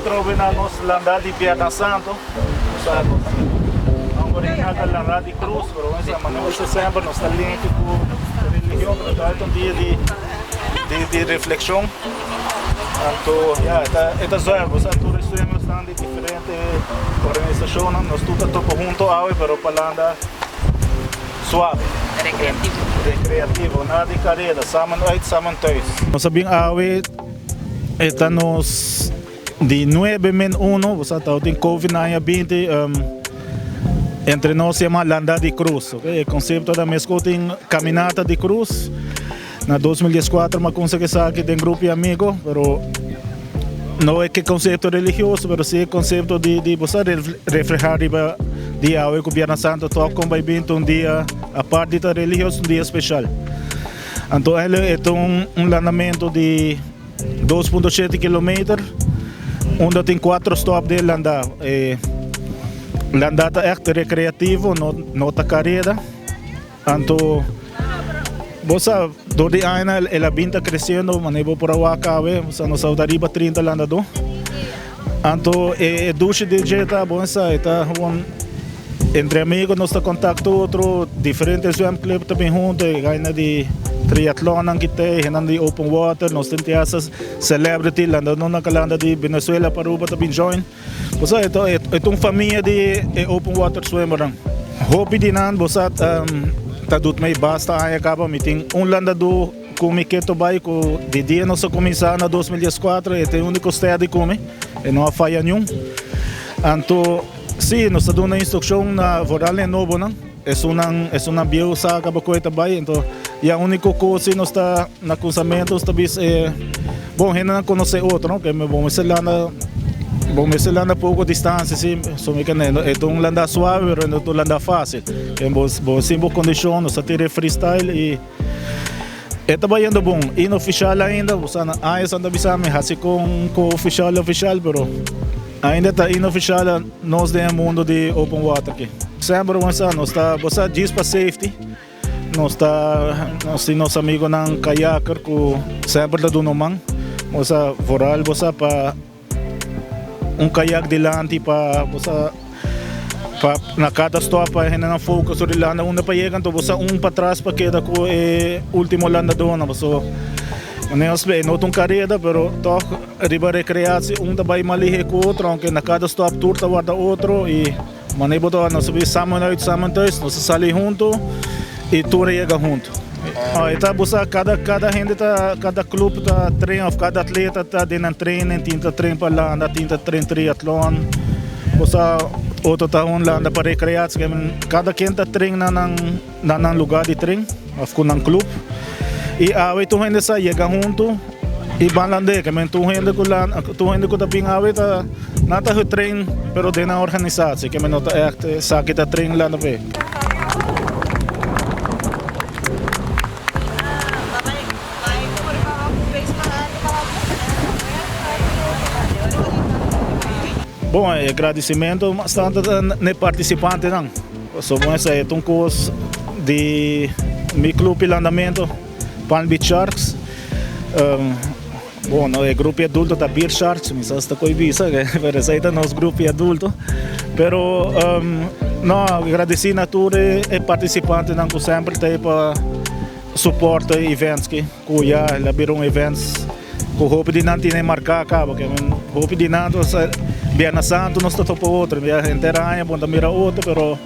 atrobe na nos landa di Bierna Santo. Nos nomber original ta Landa di Cruz, pero nos manera bisa semper nos ta link cu religion, pero ta un dia di di reflexion. Anto ya, e ta zuiver, bo sa tur e swimmers nan di diferente organisacionnan, nos tur ta topa hunto awe, pero pa landa suave. Recreativo. Recreativo, nada di careda, samen uit, samen thuis. Nos a bin awe, e ta nos di nuebe min uno, bo sa tabatin covid na aña binti, entre nos yama Landa di Cruz, ok, e concepto ta mesco tin Caminata di Cruz. Na 2014 mi a cuminsa cu esaki den grupo di amigo, pero no e concepto religioso, pero si e concepto di di bo sa refleha riba di awe cu Bierna Santo tok con bay bin ta un dia apart di ta religioso un dia special. Anto eigenlijk e ta un un landamento di 2.7 kilometer unda tin cuatro stop den landa. E landa ta echt recreativo no no ta careda. Anto bo sa dor di aña el a bin ta creciendo manera bo por a wak awe bo sa nos a riba 30 landador. Anto e dushi di dje ta bon sa e ta gewoon entre amigo nos ta contacto otro diferente zwemclub ta bin hunto e gaina di triatlonnan ki te hendenan di open water nos tin te hasta celebrity landadornan ku a landa di Venezuela pa Aruba ta bin join. Bo sa e ta un famia di e open water swimmernan. Hopi di nan bo sa ta dut mei basta aña kaba. Mi tin un landadó ku mi ke tobai ku di dia nos a kuminsá na 2014 e ta e úniko steady ku mi. E no a faya niun. Anto si nos ta duna instrukshon na vooral e nobonan. Esunnan esunnan bieu sa kaba ku e ta bai. Anto ya úniko kos si nos ta na kunsamentu nos ta bisa e bon hendenan konosé otro no ke bo mester landa bo mester landa poko distansia si so mi kende e ta un landa suave pero no ta un landa fásil bo bo sin bo kondishon nos ta tira e freestyle i e ta bayendo bon inofishal ainda bo sa na años nan ta bisa mi hasi kon ku ofishal ofishal pero ainda ta inofishal nos den e mundo di open water aki semper bo sa nos ta bo sa djis pa safety. Nos ta nos tin nos amigonan kayaker ku semper ta duna un man. Bo sa vooral bo sa pa un kayak dilanti pa bo sa pa na kada stop pa hendenan focus ora di landa unda pa yega anto bo sa un patras pa keda ku e ultimo landadónan paso manera nos no ta un kareda pero tòg riba rekreatie un ta bai mas lihe ku otro aunke na kada stop tur ta warda otro i. Manera bo ta nos a bin samen uit samen thuis, nos a sali hunto y tur a yega hunto. E ta busa cada cada hende ta cada club ta train of cada atleta ta den nan training, tin ta train pa landa, tin ta train triatlon, bosa otro ta un landa pa recreatie, cada ken ta train na nan na nan lugar di train of cu nan club y awe tur hende sa yega hunto. Y ban land'é, ke men tur hende ku lan, tur hende ku ta bin awe ta, nan ta getrain, pero den nan organisatie, ke men no ta ègt sa ki ta train landa p'e. Bon, e gradisimentu mas tantu ta n'e partisipantenan, pasobra esei ta un kos di mi club di landamentu. Palm Beach Sharks, Bon, e grupo di adulto ta Beer Sharks, mi sa si ta koe bisa, pero esei ta nos grupo di adulto. Pero no, agradeci na tur e participantenan cu semper ta ei pa support e events aki, cu ya el a bira un events cu hopi di nan tene marca caba, ke men hopi di nan ta Bierna Santo nos ta topa otro, ya henter aña bo ta mira otro, pero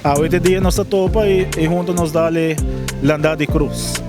awe te dia nos ta topa y hunto nos dal e Landa di Cruz.